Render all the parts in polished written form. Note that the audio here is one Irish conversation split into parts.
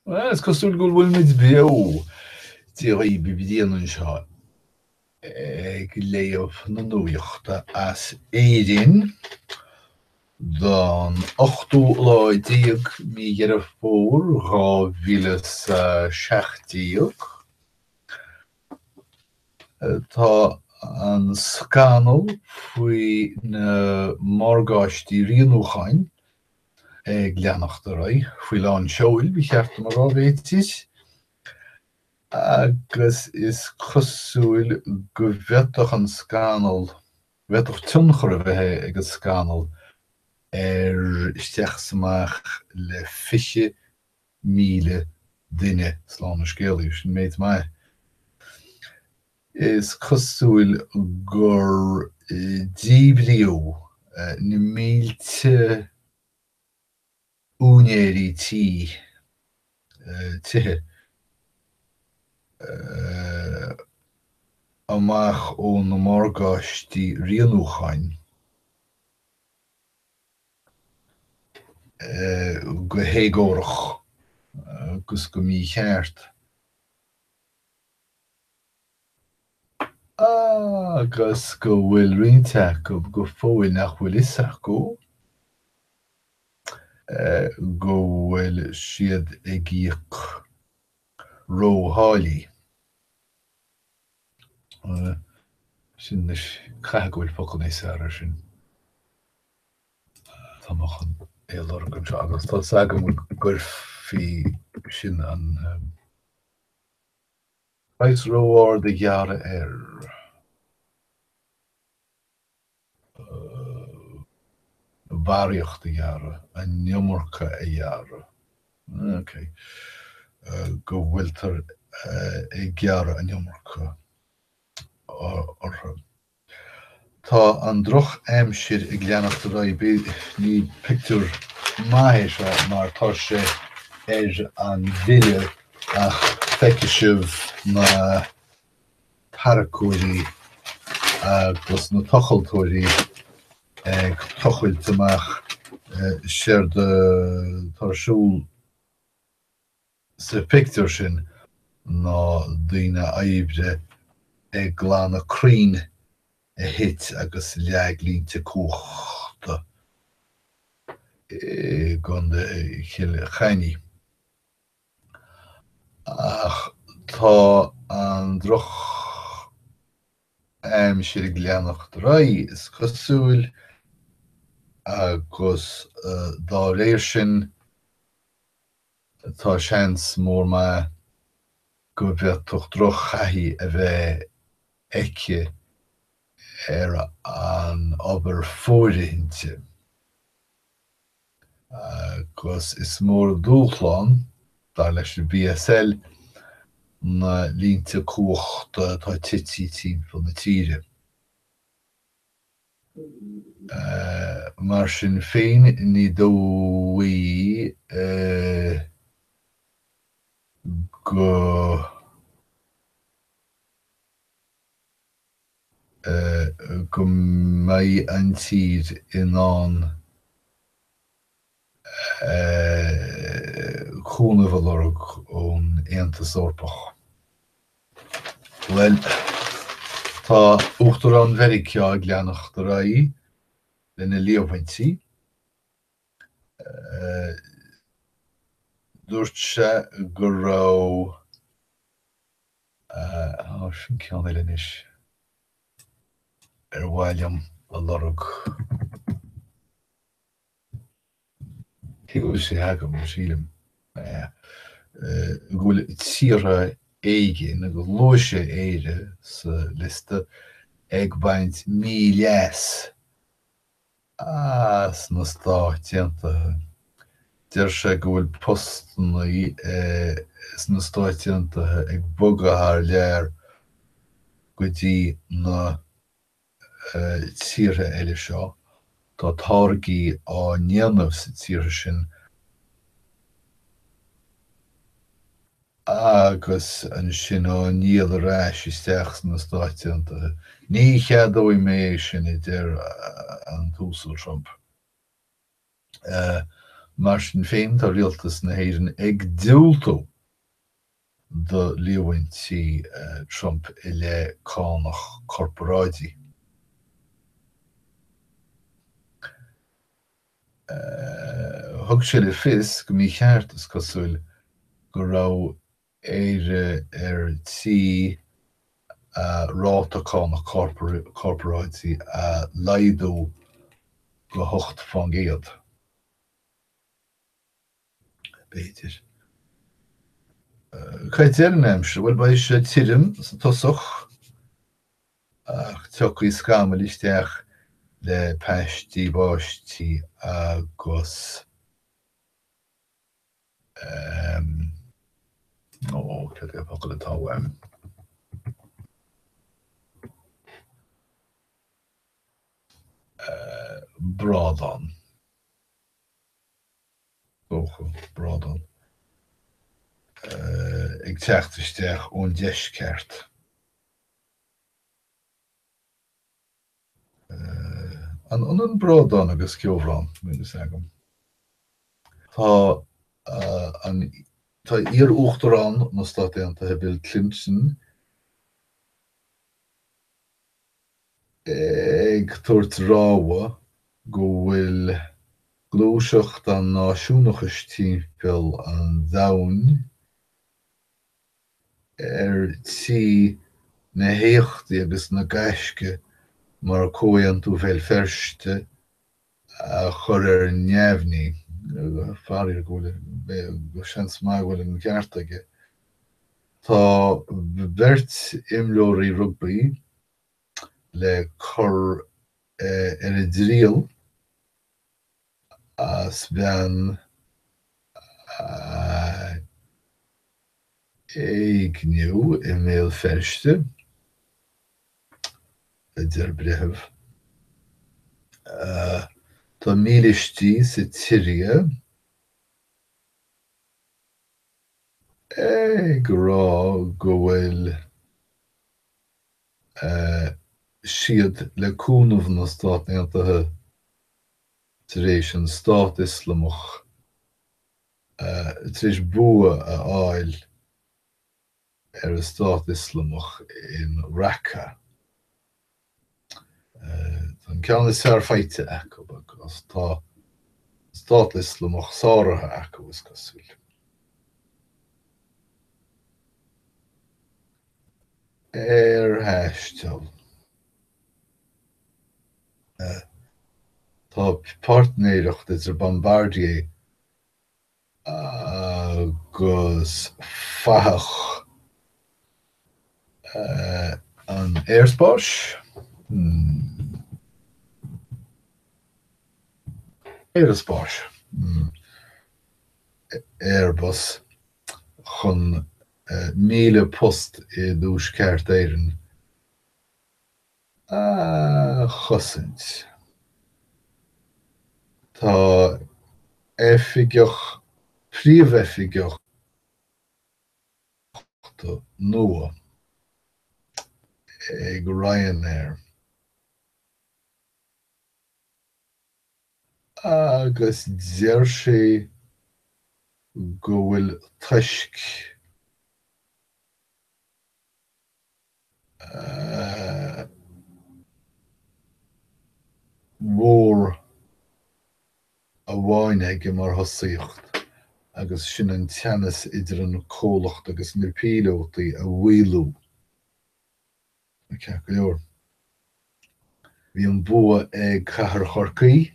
Bhuel, is cosúil go bhfuil muid beo! Dia dhaoibh, Brian anseo ag léamh na nuachta as Éirinn don ochtú lá déag mí Dheireadh Fómhair 2017. Tá an scannal faoi na morgáistí rianúcháin ag leanacht ar aghaidh, faoi lán seoil, ba cheart dom a rá, b'fhéidir, agus is cosúil go bhféadfadh an scannal, go bhféadfadh tionchar a bheith ag an scannal ar isteach is amach le 20,000 duine, slán an scéalaí, sin méid maith. Is cosúil gur díbríodh na mílte úinéirí tí, tithe, amach ó na morgáistí rianúcháin go héagórach agus go mícheart. Agus go bhfuil roinnt acu go fóill nach bhfuil fhios acu go bhfuil siad ag íoc rótháillí. Sin anois, caithfidh go bhfuil focal níos fearr air sin. Tá mé chun é a lorg anseo agus tá 's agam go gcuirfí sin an. Praghas ró-ard a ghearradh ar barraíocht a ghearradh, an iomarca a ghearradh, ok, go bhfuiltear ag gearradh an iomarca orthu. Tá an drochaimsir ag leanacht ar aghaidh. Ní pictiúr maith é seo mar tá sé ar an bhfilleadh ach feicfidh sibh na tarracóirí agus na tochaltóirí ag tochailt amach séard atá ar siúl sa phictiúr sin ná daoine oibre ag glanadh crainn a thit agus leag línte cumhachta i gContae Chill Chainnigh. Ach tá an drochaimsir ag leanacht ar aghaidh, is cosúil, agus dá réir sin, Tá seans mór maith go bhféadfadh drochthaithí a bheith aici ar an obair fóirithinte, agus is mór an dúshlán, dar leis an BSL, na línte cumhachta atá tite timpeall na tíre. Mar sin féin, ní dóigh go go mbeidh an tír in ann cúnamh a lorg ón Aontas Eorpach. Bhuel, tá Uachtarán Mheiriceá ag leanacht ar aghaidh lena líomhaintí. Dúirt sé go raibh, á, sin ceann eile anois ar mhaith liom a lorg. Cé go bhfuil sé agam, sílim, go bhfuil tíortha éigin, agus luaigh sé Éire sa liosta, ag baint míleas as na Stáit Aontaithe. Deir sé go bhfuil postanna sna Stáit Aontaithe ag bogadh thar lear go dtí na tíortha eile seo, tá táirgí á ndéanamh sa tíortha sin agus ansin á ndíol ar ais isteach sna Stáit Aontaithe. Ní cheadóidh mé é sin, a deir an tUasal Trump. Mar sin féin, tá rialtas na hÉireann ag diúltú do líomhaintí Trump i leith cánach corparáidí. Thug sé le fios go mícheart, is cosúil, go raibh Éire ar tí a ráta cánach corparáidí a laghdú go 8%. B'fhéidir. Cad a deir an aimsir? Bhuel, beidh sé tirim sa tosach ach tiocfaidh scamaill isteach le paistí báistí agus ó, cad é an focal atá uaim? Brádán. dócha, brádán, ag teacht isteach ón deisceart. An ionann brádán agus ceobhrán? Níl fhios agam. Tá an tá iar-uachtarán na Stát Aontaithe Bill Clinton ag tabhairt rabhadh go bhfuil gluaiseacht an náisiúnachais timpeall an domhain ar tí na héachtaí agus na gaisce mar Comhaontú Bhéal Feirste a chur ar neamhní. Faraor go bhfuil, seans maith go bhfuil an ceart aige. Tá beirt imreoirí rugbaí le cur ar a dtriail as bean a éigniú i mBéal Feirste, a deir breitheamh. Tá mílístí sa tSiria ag rá go bhfuil siad, le cúnamh na Stát Aontaithe, tar éis an Stát Ioslamach, tar éis bua a fháil ar an Stát Ioslamach in Raqqa. Tá an ceann is fearr faighte acu agus tá an Stát Ioslamach sáraithe acu, is cosúil. Aerthaisteal. Tá páirtnéireacht idir Bombardier agus fathach an aerspáis. Aeraspáis. Airbus chun 1,000 post i dTuaisceart Éireann a chosaint. Tá oifigeach, príomhoifigeach nua ag Ryanair agus deir sé go bhfuil toisc mhór amháin aige mar thosaíocht agus sin an teannas idir an comhlacht agus na píolótaí a mhaolú. Ceart go leor. Bhí an bua ag Cathair Chorcaí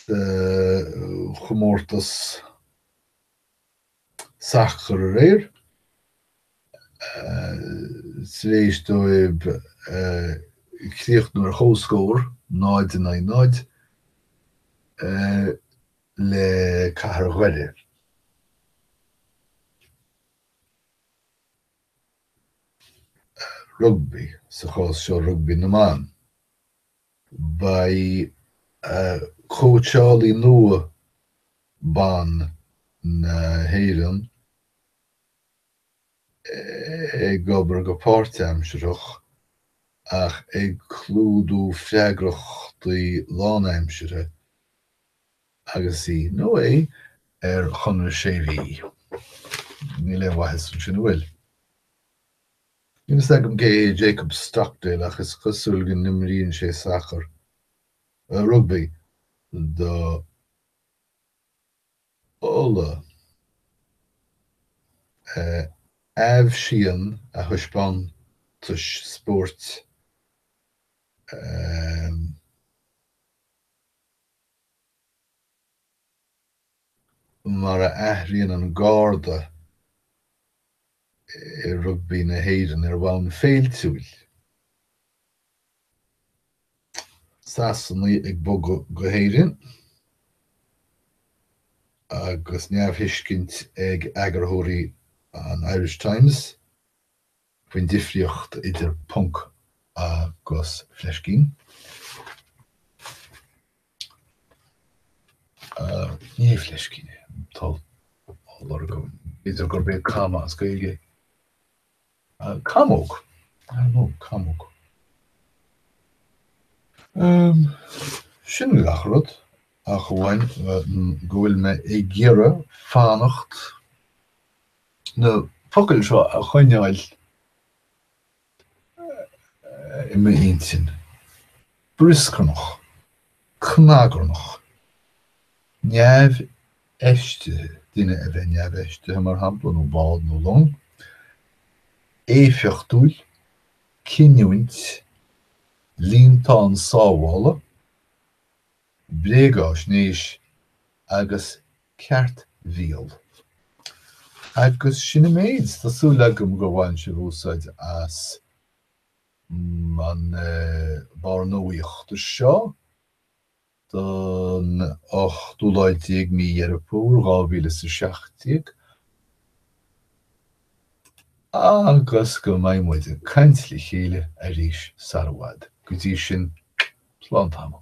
sa chomórtas sacair aréir, tar éis dóibh críochnú ar comhscór, 0 in aghaidh 0, le Cathair Dhoire. Rugbaí, sa chás seo rugbaí na mban. Beidh cóitseálaí nua ban na hÉireann ag obair go páirtaimsearthach ach ag clúdú freagrachtaí lánaimseartha. Agus í, nó é, ar chonradh sé mhí. Níl aon mhaitheas ansin, an bhfuil? Níl fhios agam cé hé Jacob Stockdale ach is cosúil go n-imríonn sé sacar, rugbaí, do Ulaidh. Aibhsíonn a thaispeántais spóirt mar a athraíonn an garda i rugbaí na hÉireann ar bhonn féiltiúil. Sasanaigh ag bogadh go hÉirinn agus neamhthuiscint ag eagarthóirí an Irish Times faoin difríocht idir ponc agus fleiscín. Ní hé fleiscín é atá á lorg agam. B'fhéidir gurb é comma as Gaeilge é. Camóg! I don't know, camóg. Sin gach rud, ach amháin go bhfuil mé ag iarraidh fanacht na focail seo a choinneáil i m'intinn, brioscarnach, cnagarnach, neamhfheistithe, duine a bheith neamhfheistithe, mar shampla, nó bád nó long, éifeachtúil, cinniúint, líontán sábhála, bréagáisnéis agus ceartmhíol. Agus sin an méid. Tá súil agam gur bhain sibh úsáid as an barr nuaíochta seo don ochtú lá déag mí Dheireadh Fómhair 2017 agus go mbeidh muid ag caint le chéile arís sar i bhfad. Go dtí sin, slán tamall.